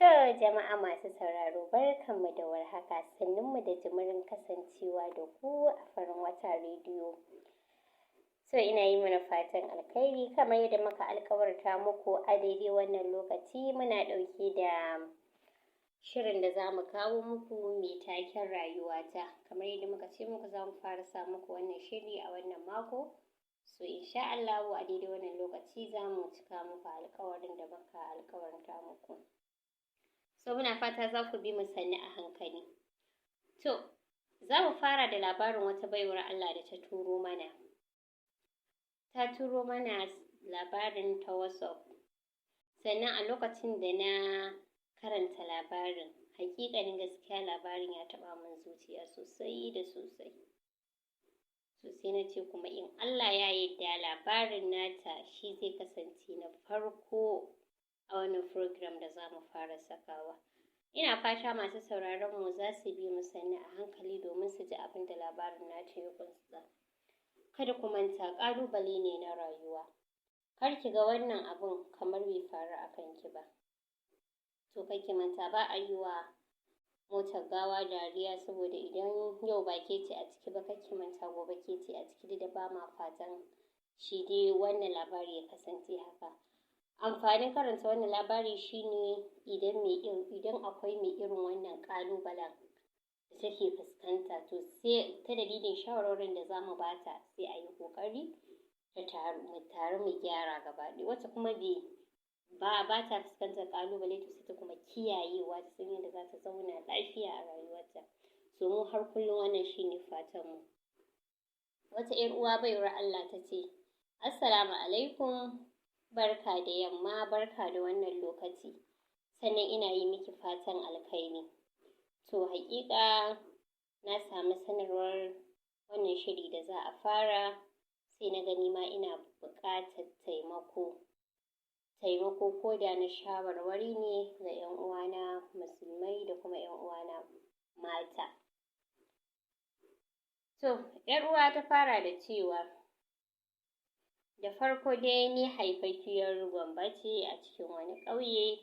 To jama'a masu sauraro, barkanmu da warhaka, sannunmu da jimirin kasancewa da ku a farin wata rediyo. To ina yi mana fatan alkhairi. Kamar yadda muka alkawarta muku, a daidai wannan lokaci muna ɗauke da shirin da za mu kawo muku mai taken "Rayuwata". Kamar yadda muka ce muku, za mu fara sa muku wannan shiri a wannan mako. So insha Allahu, a daidai wannan lokaci za mu cika muku alkawarin da muka alkawarta muku. So muna fata za ku bi mu sannu a hankali. To za mu fara da labarin wata baiwar Allah da ta turo mana. Ta turo mana labarin ta WhatsApp. Sannan a lokacin da na karanta labarin, haƙiƙanin gaskiya labarin ya taɓa min zuciya sosai da sosai. To sai na ce kuma in Allah ya yarda, labarin nata shi zai kasance na farko a wannan program da za mu fara sakawa. Ina fata masu sauraron mu za su bi mu sannu a hankali domin su ji abin da labarin nata ya ƙunsa. Kada ku manta, ƙalubale ne na rayuwa. Kar ki ga wannan abun kamar bai faru a kanki ba. To kar ki manta, ba a yi wa motar gawa dariya, saboda idan yau ba ke ce a ciki ba, kar ki manta gobe ke ce a ciki, duk da ba ma fatan shi dai wannan labari ya kasance haka. Amfanin karanta wannan labari shine idan akwai mai irin wannan ƙalubalen da take fuskanta, to sai ta dalilin shawarwarin da zamu bata, sai a yi ƙoƙari mu taru mu gyara gaba ɗaya. Wacce kuma bai ba ba ta fuskantar ƙalubale, to sai ta kuma kiyayewa, ta san yadda za ta zauna lafiya a rayuwarta. So mu har kullum wannan shine fatan mu. Wata ƴar uwa baiwar Allah ta ce, "Assalamu alaikum, barka da yamma, barka da wannan lokaci, sannan ina yi miki fatan alkhairi. To haƙiƙa na samu sanarwar wannan shiri da za a fara, sai na ga nima ina buƙatar taimako, ko da na shawarwari ne, ga ƴan uwana musulmai da kuma ƴan uwana mata." To ƴar uwa ta fara da cewa, "Da farko dai ni haifaffiyar Gombe ce a cikin wani ƙauye.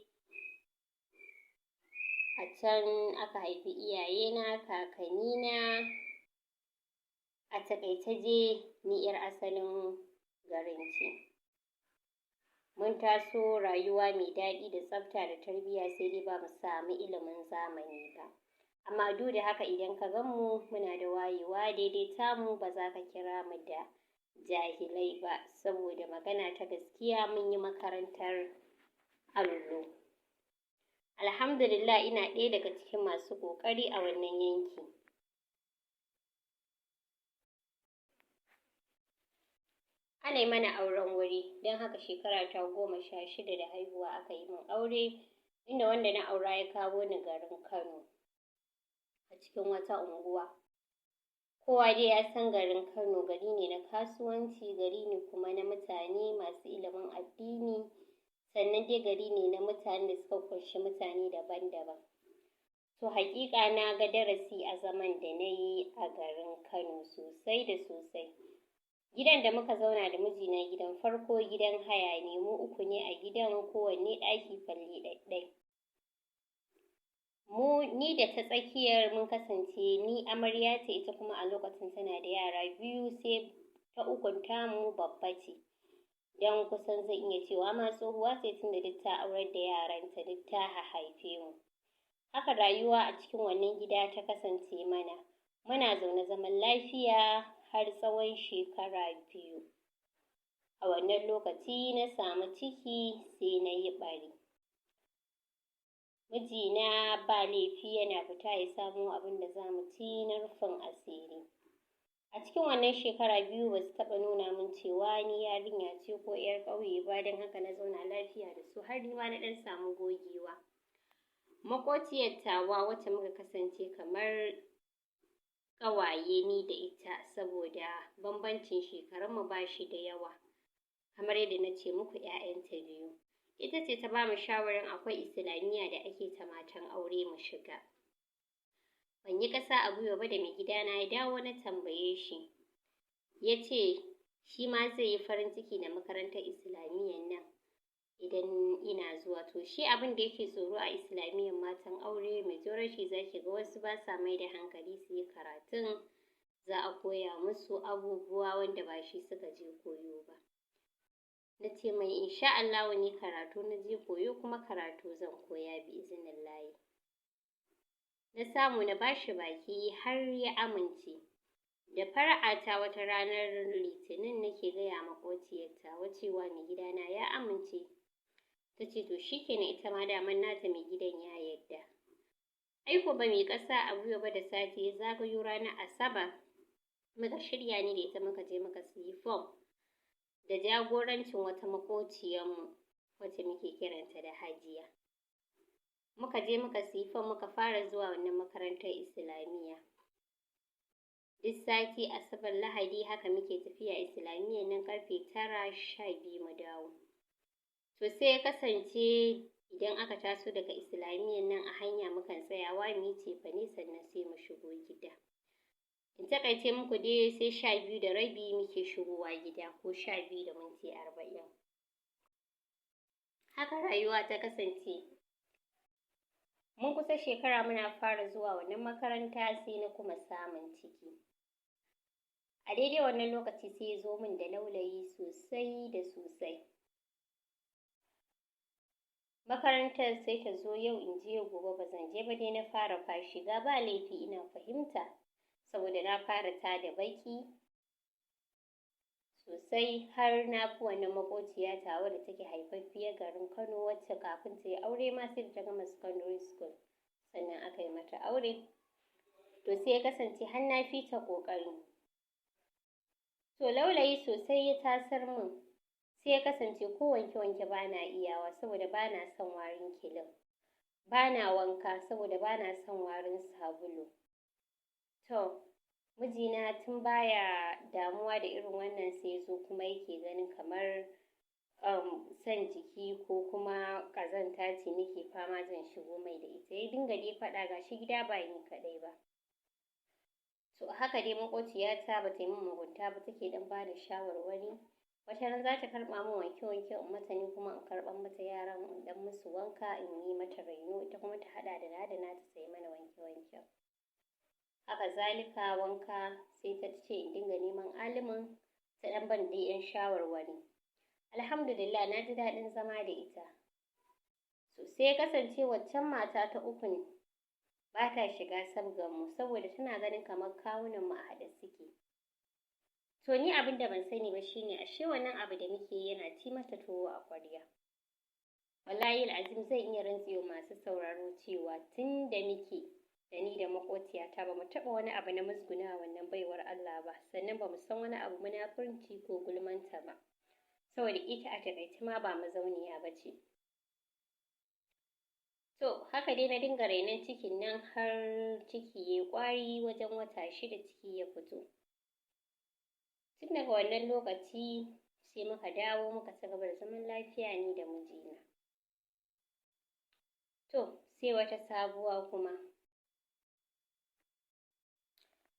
A can aka haifi iyayena, kakannina. A taƙaice dai ni ƴar asalin garin ce. Mun taso rayuwa mai daɗi da tsafta da tarbiyya, sai dai ba mu samu ilimin zamani ba. Amma duk da haka, idan ka gan mu, muna da wayewa daidai tamu, ba za ka kira mu da jahilai ba, saboda magana ta gaskiya, mun yi makarantar allo. Alhamdulillah, ina ɗaya daga cikin masu ƙoƙari a wannan yanki. Ana yi mana auren wuri, don haka shekara ta 16 da haihuwa aka yi min aure, inda wanda na aura ya kawo ni garin Kano, a cikin wata unguwa. Kowa dai ya san garin Kano gari ne na kasuwanci, gari ne kuma na mutane masu ilimin addini, sannan dai gari ne na mutanen da suka ƙunshi mutane daban-daban. To haƙiƙa na ga darasi a zaman da na yi a garin Kano sosai da sosai. Gidan da muka zauna da mijina gidan farko gidan haya ne. Mu uku ne a gidan, kowanne ɗaki falle ɗaiɗai. Mu, ni da ta tsakiyar, mun kasance ni amarya ce, ita kuma a lokacin tana da yara biyu, sai ta ukun tamu babba ce, don kusan zan iya cewa ma tsohuwa ce, tunda duk ta aurar da yaranta, duk ta haife mu. Haka rayuwa a cikin wannan gida ta kasance mana. Muna zaune zaman lafiya har tsawon shekara 2. A wannan lokaci na samu ciki, sai na yi ɓari. Mijina ba laifi, yana fita ya samo abin da za mu ci na rufin asiri. A cikin wannan shekara 2 ba su taɓa nuna min cewa ni yarinya ce ko 'yar ƙauye ba, don haka na zauna lafiya da su har nima na ɗan samu gogewa. Maƙociyar tawa, wacce muka kasance kamar ƙawaye ni da ita, saboda bambancin shekarunmu ba shi da yawa, kamar yadda na ce muku 'ya'yanta biyu, ita ce ta ba mu shawarin akwai islamiyya da ake ta matan aure, mu shiga. Ban yi ƙasa a gwiwa ba, da mai gidana ya dawo na tambaye shi, ya ce shi ma zai yi farin ciki da makarantar islamiyyan nan. Idan ina zuwa, to shi abin da yake tsoro a islamiyyar matan aure, majority zaki ga wasu ba sa mai da hankali su yi karatun, za a koya musu abubuwa wanda ba shi suka je koyo ba. Na ce mai insha Allahu ni karatu na je koyo, kuma karatu zan koya bi iznillahi. Na samu na bashi baki har ya amince. Da fara'ata wata ranar Litinin nake gaya maƙociyar tawa cewa mai gidana ya amince. Ta ce to shikenan, ita ma daman nata mai gidan ya yarda. Ai ko ba mu yi ƙasa a gwiwa ba, da sati ya zagayo ranar Asabar, muka shirya ni da ita muka je muka siyi fom da jagorancin wata maƙociyarmu wacce muke kiranta da Hajiya. Muka je muka siyi fom, muka fara zuwa wannan makarantar islamiyya. Duk sati Asabar, Lahadi haka muke tafiya islamiyyar nan, karfe 9, 12 mu dawo. To sai ya kasance idan aka taso daga islamiyyar nan, a hanya mukan tsayawa mu yi cefane, sannan sai mu shigo gida. In taƙaice muku dai, sai 12:30 muke shigowa gida, ko 12:40. Haka rayuwa ta kasance. Mun kusa shekara muna fara zuwa wannan makaranta, sai na kuma samun ciki. A daidai wannan lokaci sai ya zo min da laulayi sosai da sosai. Makarantar sai ta zo yau in je, gobe ba zan je ba dai. Na fara fashi, ga ba laifi ina fahimta, saboda na fara tada baƙi sosai, har na fi wannan maƙociya tawa da take haifaffiyar garin Kano, wacce kafin ta yi aure ma sai da ta gama secondary school sannan aka yi mata aure. To sai ya kasance har na fi ta ƙoƙari. To laulayi sosai ya tasar min, sai ya kasance ko wanke-wanke bana iyawa saboda bana son warin kilin, bana wanka saboda bana son warin sabulu. To mijina tun baya damuwa da irin wannan, sai zo kuma yake ganin kamar son jiki ko kuma ƙazanta ce nake fama zan shigo mai da ita. Ya dinga dai faɗa, gashi gida ba ni kaɗai ba. To haka dai maƙociyata ba ta yi min mugunta ba, take ɗan bani shawarwari. Wata ran za ta karɓa min wanke-wanke in mata, ni kuma in karɓar mata yaran, in ɗan musu wanka, in yi mata raino, ita kuma ta haɗa da na da nata ta yi mana wanke-wanken. Haka zalika wanka, sai ta ce in dinga neman alimin, ta ɗan ban dai 'yan shawarwari. Alhamdulillah, na ji daɗin zama da ita. To sai ya kasance waccan mata ta ukun ba ta shiga sabgar mu, saboda tana ganin kamar kawunan mu a haɗe suke. To ni abin da ban sani ba shine ashe wannan abu da muke yi yana ci mata tuwo a ƙwarya. Wallahi azim, zan iya rantsewa masu sauraro cewa tun da muke da ni da maƙociyata, ba mu taɓa wani abu na musgunawa wannan baiwar Allah ba, sannan ba mu san wani abu munafurci ko gulmanta ba, saboda ita a taƙaice ma ba mazauniya ba ce. To haka dai na dinga rainon cikin nan har ciki yayi ƙwari, wajen wata 6 ciki ya fito. Tun daga wannan lokaci sai muka dawo muka ci gaba da zaman lafiya ni da mijina. To sai wata sabuwa kuma.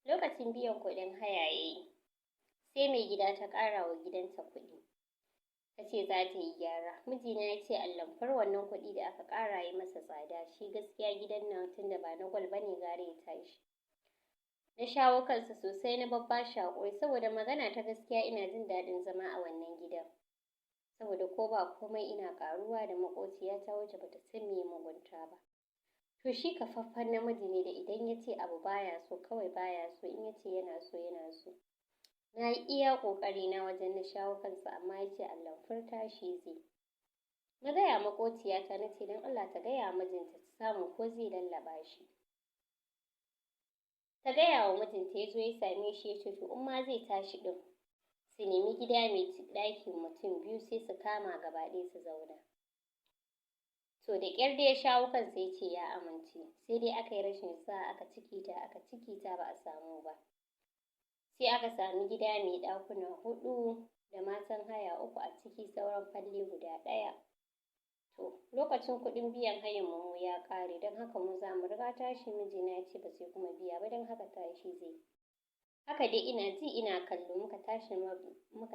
Lokacin biyan kuɗin haya yayi, sai mai gida ta ƙara wa gidanta kuɗi, ta ce za ta yi gyara. Mijina ya ce allamfar wannan kuɗi da aka ƙara yi masa tsada, shi gaskiya gidan nan tunda ba na gwal bane, gara ya tashi. Na shawo kansa sosai, na babbashi haƙuri, saboda magana ta gaskiya ina jin daɗin zama a wannan gidan, saboda ko ba komai ina ƙaruwa da maƙociyata wacce bata san meye mugunta ba. To shi kafaffen namiji ne da idan ya ce abu baya so, kawai baya so, in ya ce yana so, yana so. Na yi iya ƙoƙari na wajen na shawo kansa, amma ya ce allamfur tashi zai. Na gaya maƙociyata, na ce don Allah ta gaya mijinta, ta samu ko zai lallaɓa shi. Ta gaya wa mijinta, ya zo ya same shi, ya ce to in ma zai tashi ɗin, su nemi gida mai ɗaki mutum biyu, sai su kama gaba ɗaya su zauna. To da ƙyar dai ya shawo kansa ya ce ya amince, sai dai aka yi rashin sa'a, aka cikita aka cikita ba a samu ba. Sai aka sami gida mai ɗakuna huɗu da matan haya uku a ciki, sauran falle guda ɗaya. To lokacin kuɗin biyan hayan mu ya ƙare, don haka mu za mu riga tashi. Mijina ya ce ba zai kuma biya ba, don haka tashi zai. Haka dai ina ji ina kallo muka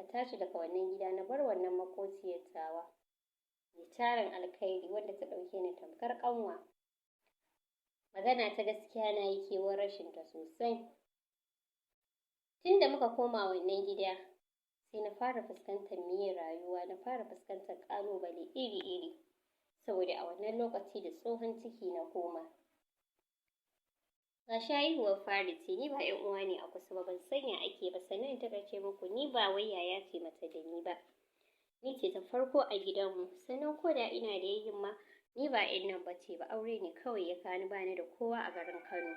tashi daga wannan gida, na bar wannan maƙociyar tawa. Mai tarin alkhairi wanda ta ɗauke ni tamkar ƙanwa. Magana ta gaskiya, na yi kewar rashin ta sosai. Tunda muka koma wannan gida, sai na fara fuskantar meye rayuwa, na fara fuskantar ƙalubale iri-iri, saboda a wannan lokaci da tsohon ciki na koma. Gashi haihuwar fari ce, ni ba ƴan uwa ne a kusa ba, ban san ya ake ba. Sannan in taƙaice muku, ni ba wai yaya ce mace da ni ba, ni ce ta farko a gidanmu. Sannan ko da ina da yayyin ma, ni ba ƴan nan bace ba, aure ne kawai ya kawo ni, bani da kowa a garin Kano.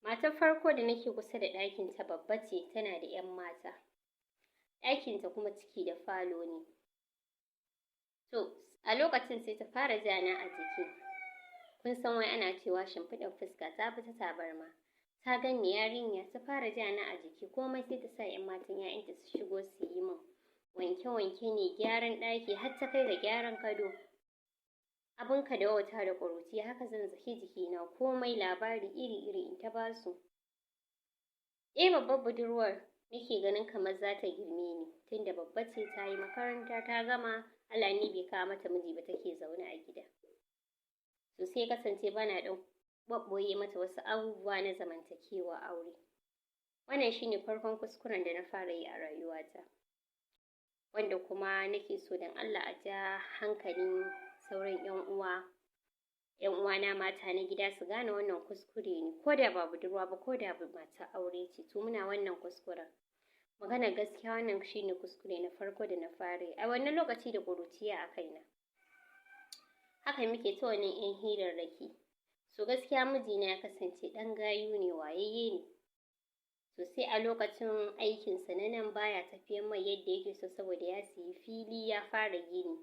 Matar farko da nake kusa da ɗakin ta babba ce, tana da ƴan mata, ɗakin ta kuma ciki da falo ne. To a lokacin sai ta fara jana a jiki. Kun san wai ana cewa shimfiɗar fuska ta fi ta tabarma. Ta ganni yarinya, ta fara jana a jiki. Komai sai ta sa ƴan matan ƴaƴanta su shigo su yi min, wanke-wanke ne, gyaran ɗaki, har ta kai ga gyaran gado. Abinka da wauta da ƙuruciya, haka zan saki jikina, komai labari iri-iri in ta basu. Eh, babbar budurwar nake ganin kamar za ta girme ni, tunda babba ce, ta yi makaranta ta gama, Allah ne bai kawo mata miji ba, take zaune a gida. To sai kasance bana ɗan ɓaɓɓoye mata wasu abubuwa na zamantakewa aure. Wannan shine farkon kuskuren da na fara yi a rayuwata, wanda kuma nake so don Allah a ja hankalin sauran ƴan uwa, ƴan uwana mata na gida, su gane wannan kuskure ne. Ko da ba budurwa ba, ko da mata aure ce, to muna wannan kuskuren. Maganar gaskiya, wannan shine kuskure na farko da na fara yi a wannan lokaci da ƙuruciya a kaina. Haka muke ta wannan ƴan hirarraki. So gaskiya mijina ya kasance ɗan gayu ne, wayayye ne. To sai a lokacin aikinsa na nan baya tafiyan mai yadda yake so, saboda ya siyi fili ya fara gini.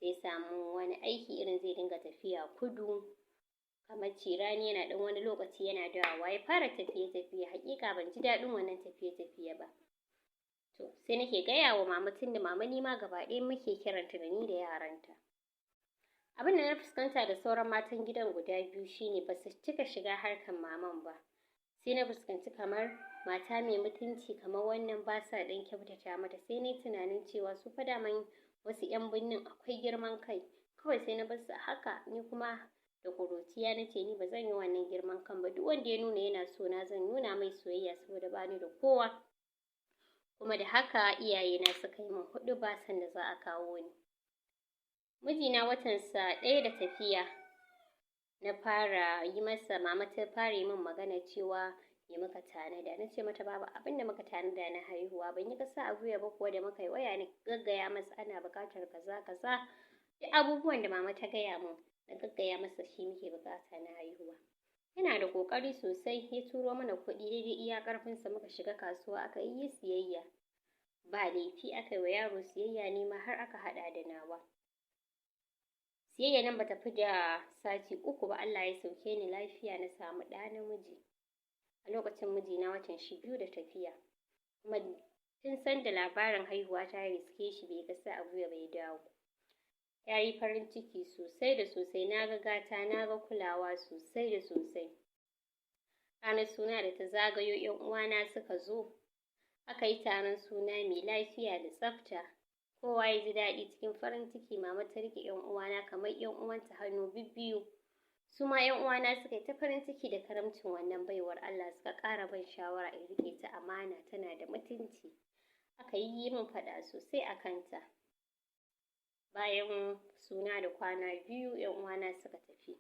Sai samu wani aiki irin zai dinga tafiya kudu, kamar cirani, yana ɗan wani lokaci yana dawowa. Ya fara tafiye-tafiye. Haƙiƙa ban ji daɗin wannan tafiye-tafiye ba. To sai nake gaya wa mama, tunda mama ni ma gaba ɗaya muke kiranta da ni da yaranta. Abin da na fuskanta da sauran matan gidan guda biyu shine ba su cika shiga harkan maman ba. Sai na fuskanci kamar mata mai mutunci kamar wannan ba sa ɗan kyautata mata. Sai na yi tunanin cewa su fa daman wasu 'yan birnin akwai girman kai. Kawai sai na bar su haka. Ni kuma da ƙuruciya na ce ni ba zan yi wannan girman kan ba, duk wanda ya nuna yana so na, zan nuna mai soyayya, saboda bani da kowa. Kuma da haka iyayena suka yi min huɗuba sanda za a kawo ni. Mijina watansa ɗaya da tafiya, na fara yi masa, mama ta fara yi min magana cewa me muka tanada. Na ce mata babu abin da muka tanada na haihuwa. Ban yi ƙasa a gwiwa ba kuwa, da muka yi waya na gaggaya masa ana buƙatar kaza kaza. Duk abubuwan da mama ta gaya min, na gaggaya masa shi muke buƙata na haihuwa. Yana da ƙoƙari sosai, ya turo mana kuɗi daidai iya ƙarfinsa, muka shiga kasuwa aka yi siyayya. Ba laifi, aka yi wa yaro siyayya, ni ma har aka haɗa da nawa. Siyayya nan bata fi da sati 3 ba, Allah ya sauke ni lafiya, na samu ɗa namiji. A lokacin mijina watan shi 2 da tafiya. Kuma tun san da labarin haihuwa ta riske shi, bai kasa a gwiwa bai dawo. Ya yi farin ciki sosai da sosai. Na ga gata, na ga kulawa sosai da sosai. Ranar suna da ta zagayo, 'yan uwana suka zo, aka yi taron suna mai lafiya da tsafta, kowa ya ji daɗi cikin farin ciki. Mama ta riƙe 'yan uwana kamar 'yan uwanta hannu bibbiyu. Su ma 'yan uwana suka yi ta farin ciki da karamcin wannan baiwar Allah, suka ƙara ban shawara in riƙe ta amana, tana da mutunci. Aka yi min faɗa sosai a kanta. Bayan suna da kwana 2, 'yan uwana suka tafi.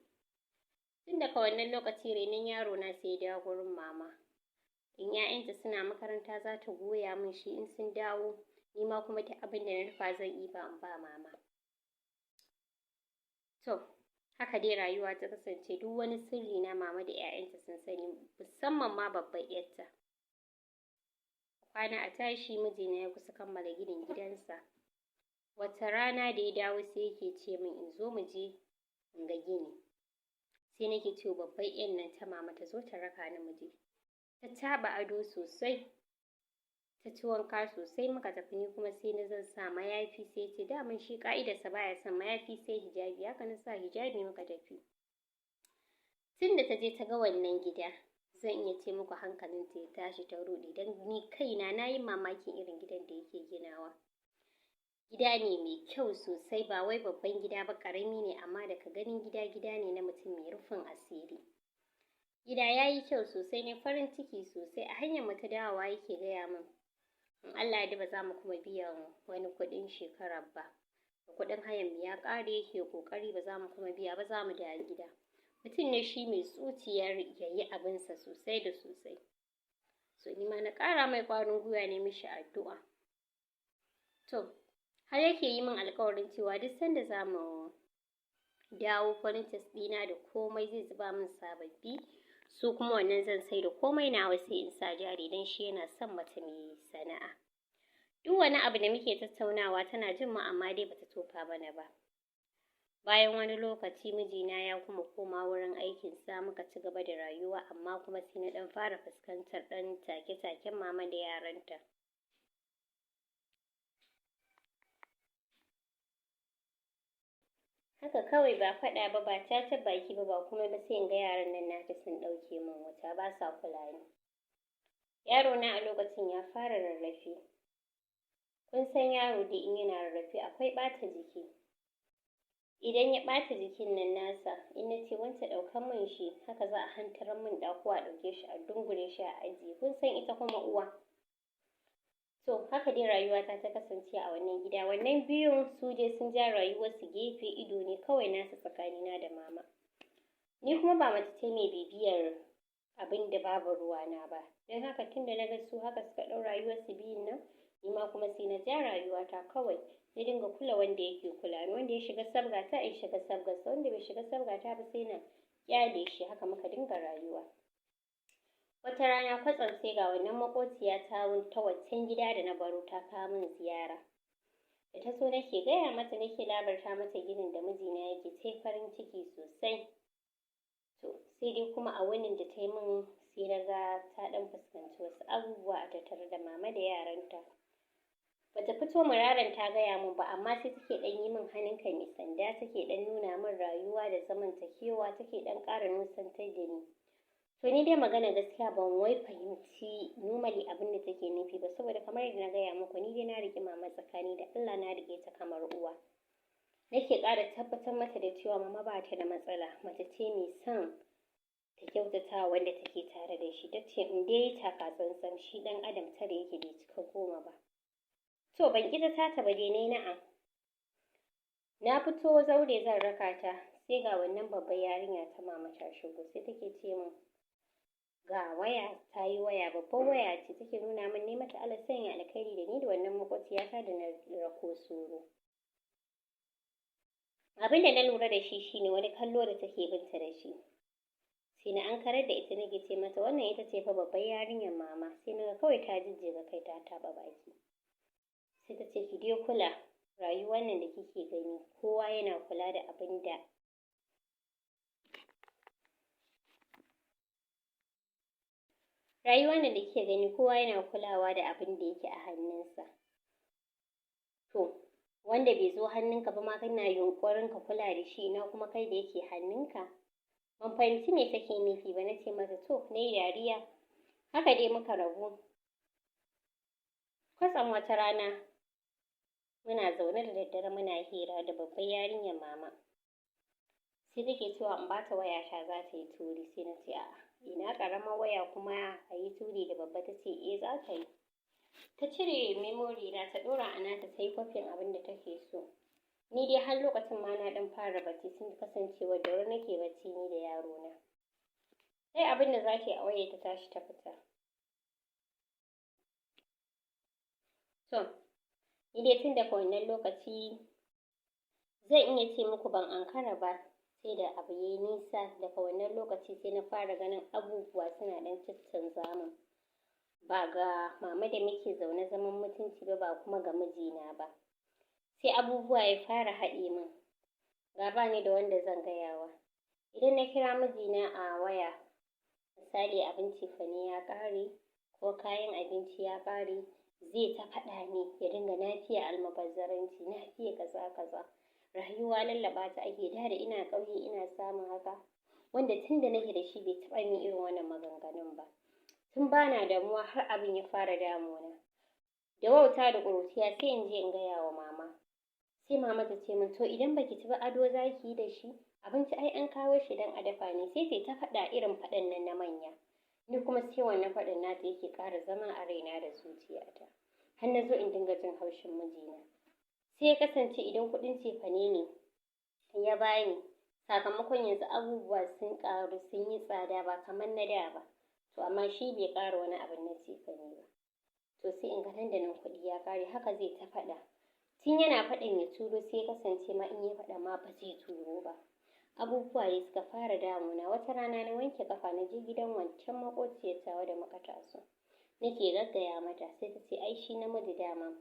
Tun daga wannan lokaci renon yaro na sai ya dawo gurin mama. In 'ya'yanta suna makaranta, za ta goya min shi. In sun dawo, ni ma kuma duk abin da na rufa zan ɗiba in ba mama. To haka dai rayuwa ta kasance. Duk wani sirri na, mama da 'ya'yanta sun sani, musamman ma babbar 'yarta. Kwana a tashi, mijina ya kusa kammala ginin gidansa. Wata rana da ya dawo, sai yake ce min in zo mu je in ga gini. Sai nake cewa babbar 'yar nan ta mama ta zo ta raka ni mu je. Ta caɓa ado sosai, ta ci wanka sosai, muka tafi. Ni kuma sai na zan sa mayafi, sai ce daman shi ƙa'idarsa baya son mayafi sai hijabi. Haka na sa hijabi muka tafi. Tun da ta je ta ga wannan gida, zan iya ce muku hankalinta ya tashi, ta ruɗe, don ni kaina na yi mamakin irin gidan da yake ginawa. Gida ne mai kyau sosai, ba wai babban gida ba, ƙarami ne, amma daga ganin gida, gida ne na mutum mai rufin asiri. Gida ya yi kyau sosai, ne farin ciki sosai. A hanyar mu ta dawowa yake gaya min in Allah ya ba za mu kuma biyan wani kuɗin shekarar ba, kuɗin hayan mu ya ƙare, yake ƙoƙari ba za mu kuma biya ba, za mu dawo gida. Mutum ne shi mai tsuciyar ya yi abinsa sosai da sosai. So ni ma na ƙara mai ƙwarin gwiwa, ne mishi addu'a. To har yake yi min alƙawarin cewa duk sanda za mu dawo, furnitures ɗina da komai zai zuba min sababbi, su kuma wannan zan sai da komai nawa sai in sa jari, don shi yana son mace mai sana'a. Duk wani abu da muke tattaunawa tana jin mu, amma dai bata tofa mana ba. Bayan wani lokaci mijina ya kuma koma wurin aikinsa, muka ci gaba da rayuwa, amma kuma sai na ɗan fara fuskantar ɗan take-taken mama da yaranta. Haka kawai, ba faɗa ba, ba caca baki ba, ba komai ba, sai in ga yaran nan nata sun ɗauke min wuta, ba sa kula ni. Yaro na a lokacin ya fara rarrafe. Kun san yaro dai in yana rarrafe akwai ɓata jiki. Idan ya ɓata jikin nan nasa, in na ce wance ɗaukan min shi, haka za a hantarar min ɗa ko a ɗauke shi a dungure shi a ajiye. Kun san ita kuma uwa. To haka dai rayuwata ta kasance a wannan gida. Wannan biyun su dai sun ja rayuwarsu gefe, ido ne kawai nasu tsakanina da mama. Ni kuma ba mace ce mai bibiyar abin da babu ruwana ba. Don haka tunda na ga su haka suka ɗau rayuwarsu biyun nan, ni ma kuma sai na ja rayuwata kawai. Na dinga kula wanda yake kula ni, wanda ya shiga sabgata in shiga sabgarsa, wanda bai shiga sabgata ba sai na ƙyale shi. Haka muka dinga rayuwa. Wata rana kwatsam sai ga wannan maƙociya ta ta waccan gida da na baro ta kawo min ziyara. Da ta zo nake gaya mata, nake labarta mata ginin da mijina yake, tai farin ciki sosai. To sai dai kuma a wunin da ta yi min sai na ga ta ɗan fuskanci wasu abubuwa a tattare da mama da yaranta. Bata fito muraran ta gaya min ba, amma sai take ɗan yi min hannunka mai sanda, take ɗan nuna min rayuwa da zamantakewa, take ɗan ƙara nusantar da ni. To ni dai magana gaskiya ban wai fahimci normally abin da take nufi ba, saboda kamar yadda na gaya muku, ni dai na riƙe mama tsakani da Allah, na riƙe ta kamar uwa. Nake ƙara tabbatar mata da cewa mama ba ta da matsala, mace ce mai son ta kyautata wanda take tare da shi. Ta ce in dai yi taka tsantsan, shi ɗan adam tara yake bai cika 10 ba. To ban ƙi ta tata ba dai, nayi na'am. Na fito zaure zan raka ta, sai ga wannan babbar yarinya ta mama ta shigo, sai take ce min ga waya, ta yi waya, babbar waya ce, take nuna min. Ne mata Allah sanya alkhairi da ni da wannan maƙociyata da na rako soro. Abin da na lura da shi shine wani kallo da take binta da shi. Sai na ankarar da ita, nake ce mata wannan ita ce fa babbar yarinyar mama. Sai naga kawai ta jijjiga kai ta taɓa baki. Sai ta ce ki dai kula, rayuwar nan da kike gani kowa yana kula da abin da rayuwar nan da kike gani kowa yana kulawa da abin da yake a hannunsa. To wanda bai zo hannunka ba ma kana yunƙurin ka kula da shi, ina kuma kai da yake hannunka. Ban fahimci me take nufi ba, nace mata to, nayi dariya. Haka dai muka rabu. Kwatsam wata rana muna zaune da daddare muna hira da babbar yarinyar mama. Sai take cewa in bata wayata za ta yi turi. Sai na ce a'a, ina ƙaramar waya kuma a yi turi da babba. Ta ce eh za ta yi. Ta cire memory na ta ɗora a nata, ta yi kwafin abin da take so. Ni dai har lokacin ma na ɗan fara bacci, sun kasancewa da wuri nake bacci ni da yaro na. Sai abin da za ta yi a wayar ta tashi ta fita. To ni dai tun daga wannan lokaci zan iya ce muku ban ankara ba, sai da abu yayi nisa. Daga wannan lokaci sai na fara ganin abubuwa suna ɗan caccanza min. Ba ga mama da muke zaune zaman mutunci ba, ba kuma ga mijina ba. Sai abubuwa ya fara haɗe min. Ga ba ni da wanda zan gayawa. Idan na kira mijina a waya, misali abin cefane ya ƙare ko kayan abinci ya ƙare, zai ta faɗa ne, ya dinga na fiye almubazzaranci, na fiye kaza kaza. Rayuwa lallaɓa ta ake, da ina ƙauye ina samun haka, wanda tun da nake da shi bai taɓa min irin wannan maganganun ba. Tun bana damuwa har abin ya fara damuna. Da wauta da ƙuruciya sai in je in gaya wa mama. Sai mama ta ce min, to idan baki ci ba ado za ki yi da shi? Abinci ai an kawo shi don a dafa ne. Sai ta faɗa irin faɗan nan na manya. Ni kuma sai wannan faɗin nata yake ƙara zama a raina da zuciyata. Har na zo in dinga jin haushin mijina. Sai ya kasance idan kuɗin cefane ne ya bani, sakamakon yanzu abubuwa sun ƙaru, sun yi tsada ba kamar na da ba. To amma shi bai ƙara wani abin na cefane ba. To sai in ga nan da nan kuɗi ya ƙare, haka zai ta faɗa. Tun yana faɗin ya turo, sai ya kasance ma in ya faɗa ma ba zai turo ba. Abubuwa dai suka fara damuna. Wata rana na wanke ƙafa na je gidan wancan maƙociyar tawa da muka taso. Nake gaggaya mata, sai ta ce ai shi namiji dama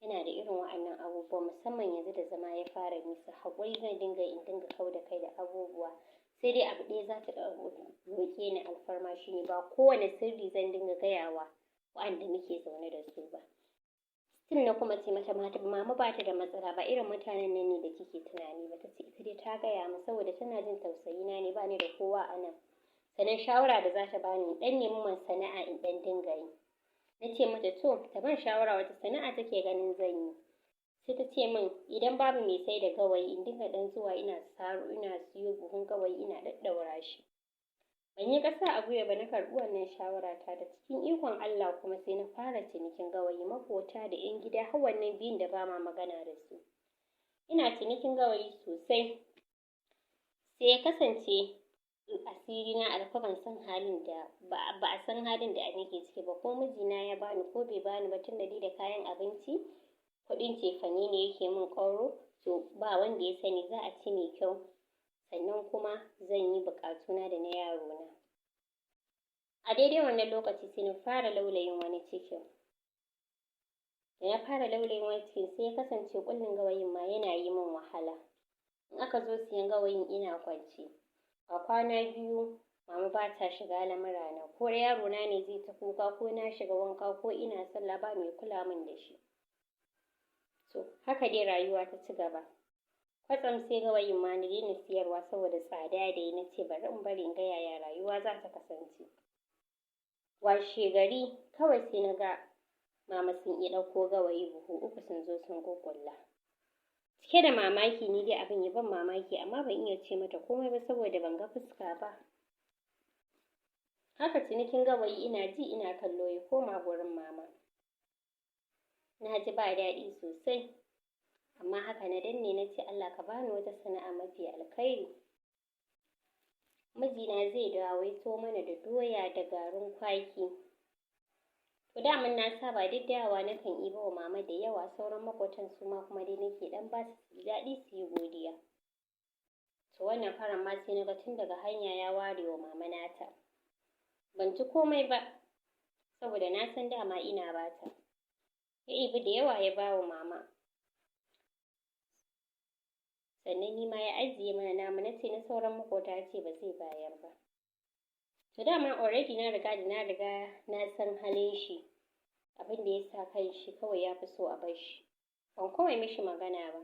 yana da irin wa'annan abubuwa, musamman yanzu da zama ya fara nisa. Haƙuri zan dinga in dinga kau da kai da abubuwa. Sai dai abu ɗaya za ta roƙe ni alfarma, shine ba kowane sirri zan dinga gayawa wa'anda muke zaune da su ba. Still na kuma ce mata, mama ba ta da matsala, ba irin mutanen nan ne da kike tunani ba. Ta ce ita dai ta gaya min saboda tana jin tausayi na ne, ba ni da kowa a nan. Sannan shawara da za ta bani, in ɗan nemi man sana'a in ɗan dinga yi. Na ce mata to ta ban shawara wata sana'a take ganin zan yi. Sai ta ce min idan babu mai sai da gawayi, in dinga ɗan zuwa ina saro, ina siyo buhun gawayi ina ɗaɗɗaura shi. Ban yi ƙasa a gwiwa ba na karɓi wannan shawara ta da cikin ikon Allah kuma sai na fara cinikin gawayi, maƙota da 'yan gida har wannan biyun da ba ma magana da su. Ina cinikin gawayi sosai. Sai ya kasance asiri na a rufe, ban san halin da ba a san halin da nake ciki ba, ko mijina ya bani ko bai bani ba, tunda dai da kayan abinci, kuɗin cefane ne yake min ƙwauro, to ba wanda ya sani, za a ci mai kyau, sannan kuma zan yi buƙatuna da na yarona. A daidai wannan lokaci sai na fara laulayin wani cikin. Da na fara laulayin wani cikin, sai ya kasance ƙullin gawayin ma yana yi min wahala. In aka zo siyan gawayin ina kwance. A kwana biyu mama ba ta shiga lamurana, ko yarona ne zai ta kuka, ko na shiga wanka, ko ina sallah, ba mai kula min da shi. To haka dai rayuwa ta ci gaba. Kwatsam sai gawayin ma na daina siyarwa saboda tsada da yi, na ce bari in bari in ga yaya rayuwa za ta kasance. Washe gari kawai sai na ga mama sun iya ɗauko gawayi buhu 3 sun zo sun ƙuƙƙulla. Cike da mamaki, ni dai abin ya ban mamaki, amma ban iya ce mata komai ba saboda ban ga fuska ba. Haka cinikin gawayi ina ji ina kallo ya koma gurin mama. Na ji ba daɗi sosai, amma haka na danne na ce Allah ka bani wata sana'a mafi alkhairi. Mijina zai dawo ya taho mana da doya da garin kwaki. To daman na saba duk dawowa nakan ɗiba wa mama da yawa, sauran maƙotan su ma kuma dai nake ɗan ba su daɗi su yi godiya. To wannan karon ma sai na ga tun daga hanya ya ware wa mama nata. Ban ji komai ba saboda na san dama ina bata. Ya ɗibi da yawa ya ba wa mama. Sannan ni ma ya ajiye mana namu, na ce na sauran maƙota, ya ce ba zai bayar ba. To dama already na riga na san halin shi. Abin da ya sa kan shi kawai ya fi so a bar shi. Ban kuma mishi magana ba.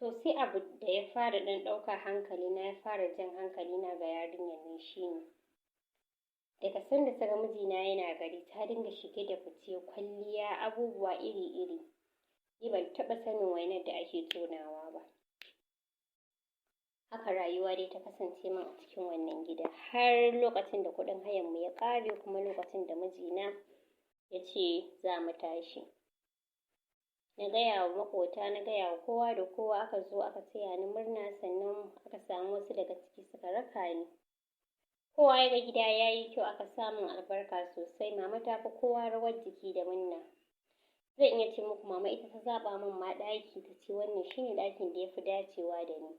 To sai abu da ya fara ɗan ɗaukar hankali na, ya fara jan hankali na ga yarinyar nan, shine daga sanda ta ga mijina yana gari, ta dinga shige da fice, kwalliya, abubuwa iri-iri. Ni ban taɓa sanin wainar da ake tonawa ba. Haka rayuwa dai ta kasance min a cikin wannan gida har lokacin da kuɗin hayan mu ya ƙare, kuma lokacin da mijina ya ce za mu tashi. Na gaya wa maƙota, na gaya wa kowa da kowa, aka zo aka taya ni murna, sannan aka samu wasu daga ciki suka raka ni. Kowa ya ga gida ya yi kyau, aka samun albarka sosai. Mama ta fi kowa rawar jiki da murna. Zan iya ce muku mama ita ta zaɓa min ma ɗaki, ta ce wannan shine ɗakin da ya fi dacewa da ni.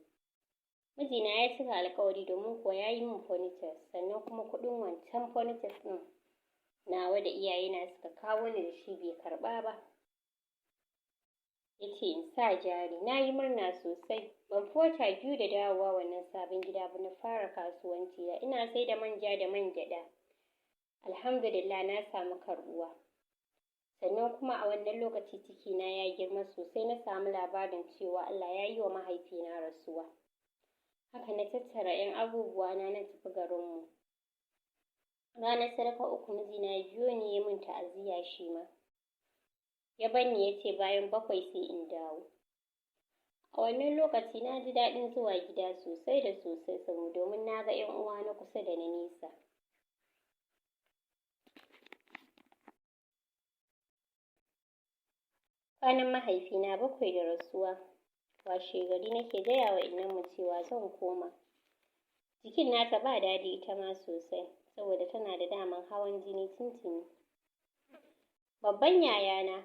Mijina ya cika alƙawari, domin kuwa ya yi min furnitures, sannan kuma kuɗin wancan furnitures ɗin nawa da iyayena suka kawo ni da shi bai karɓa ba. Ya ce in sa jari. Na yi murna sosai. Ban fi wata 2 da dawowa wannan sabon gida ba na fara kasuwanci na. Ina sai da manja da man gyaɗa. Alhamdulillah, na samu karɓuwa. Sannan kuma a wannan lokaci cikina ya girma sosai, na samu labarin cewa Allah ya yi wa mahaifina rasuwa. Haka na tattara 'yan abubuwana na tafi garinmu. Ranar sadaka 3 mijina ya biyo ni ya min ta'aziyya shi ma. Ya bar ni ya ce bayan 7 sai in dawo. A wannan lokaci na ji daɗin zuwa gida sosai da sosai saboda domin na ga 'yan uwa na kusa da na nesa. Kwanan mahaifina 7 da rasuwa, washegari nake gaya wa innanmu cewa zan koma. Jikin nata ba daɗi ita ma sosai, saboda tana da daman hawan jini tuntuni. Babban yayana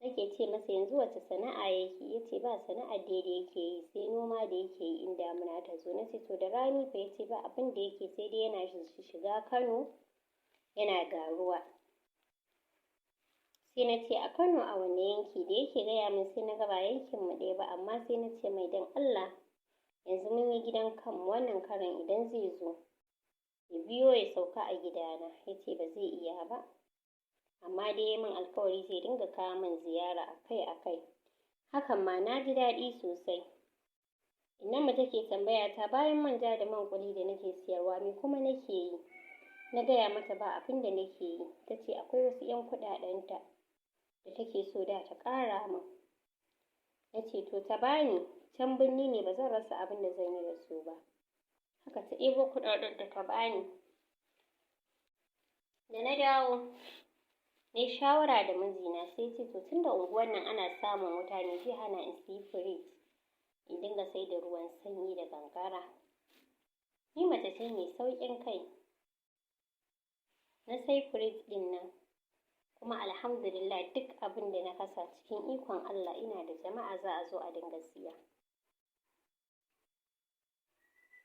nake ce masa yanzu wace sana'a yake, yace ba sana'ar dai da yake yi sai noma da yake yi in damuna ta zo. Nace to da rani fa, yace ba abin da yake sai dai yana shiga Kano yana garuwa. Sai na ce a Kano a wane yanki? Da yake gaya min sai na ga ba yankin mu ɗaya ba, amma sai na ce mai don Allah yanzu mun yi gidan kanmu, wannan karon idan zai zo ya biyo ya sauka a gidana. Yace ba zai iya ba, amma dai ya min alkawari zai dinga kawo min ziyara akai-akai. Hakan ma na ji daɗi sosai. Innanmu take tambaya ta bayan manja da man ƙuli da nake siyarwa me kuma nake yi. Na gaya mata ba abin da nake yi. Ta ce akwai wasu 'yan kuɗaɗenta da take so da ta ƙara min. Na ce to ta bani, can birni ne ba zan rasa abin da zan yi da su ba. Haka ta ɗebo kuɗaɗen da ta bani. Da na dawo, na yi shawara da mijina sai ce to tunda unguwar nan ana samun wuta me zai hana in siyi firij in dinga sai da ruwan sanyi da kankara. Ni mace ce mai sauƙin kai. Na sai firij ɗin nan kuma alhamdulillah duk abin da na kasa cikin ikon Allah ina da jama'a za a zo a dinga siya.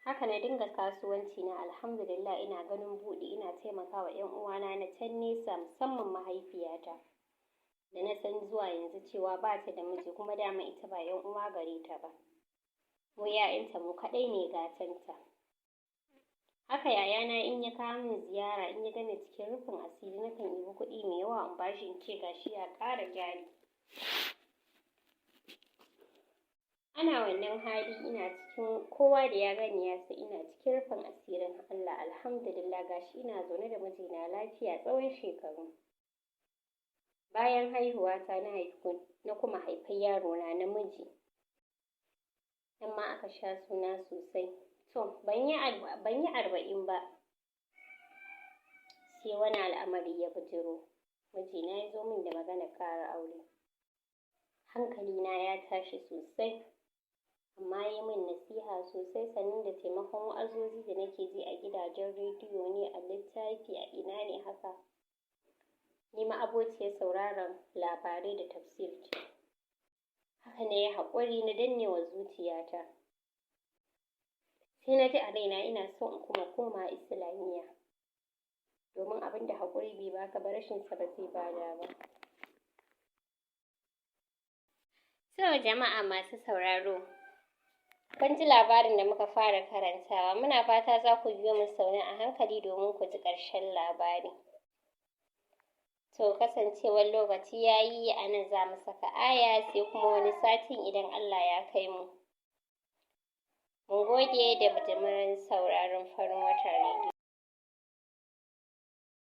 Haka na dinga kasuwanci na, alhamdulillah ina ganin buɗi, ina taimakawa 'yan uwana na can nesa musamman mahaifiyata da na san zuwa yanzu cewa ba ta da miji kuma dama ita ba 'yan uwa gare ta ba. Mu 'ya'yanta mu kaɗai ne gatanta. Haka yayana in ya kawo min ziyara in ya gani cikin rufin asiri nakan ɗibi kuɗi mai yawa in bashi in ce gashi ya ƙara jari. Ana wannan hali ina cikin kowa da ya gani ya san ina cikin rufin asirin Allah, alhamdulillah gashi ina zaune da mijina lafiya tsawon shekaru. Bayan haihuwata na haifi na kuma haifar yarona namiji. Nan ma aka sha suna sosai. To ban yi 40 ba sai wani al'amari ya bijiro. Mijina ya zo min da maganar ƙara aure. Hankalina ya tashi sosai, amma ya yi min nasiha sosai sannan da taimakon wa'azozi da nake ji a gidajen rediyo ne, a littafi, a ina ne haka. Ni ma'abociyar sauraron labarai da tafsir ce. Haka na yi haƙuri na danne wa zuciyata. Sai na ji a raina ina so in kuma koma Islamiyya, domin abin da haƙuri bai baka ba rashin sa ba zai bada ba. To jama'a masu sauraro, kun ji labarin da muka fara karantawa. Muna fata za ku biyo mu sauna a hankali domin ku ji ƙarshen labari. To kasancewar lokaci ya yi, a nan za mu saka aya sai kuma wani satin idan Allah ya kai mu. Mun gode da jimirin sauraron farin wata rediyo.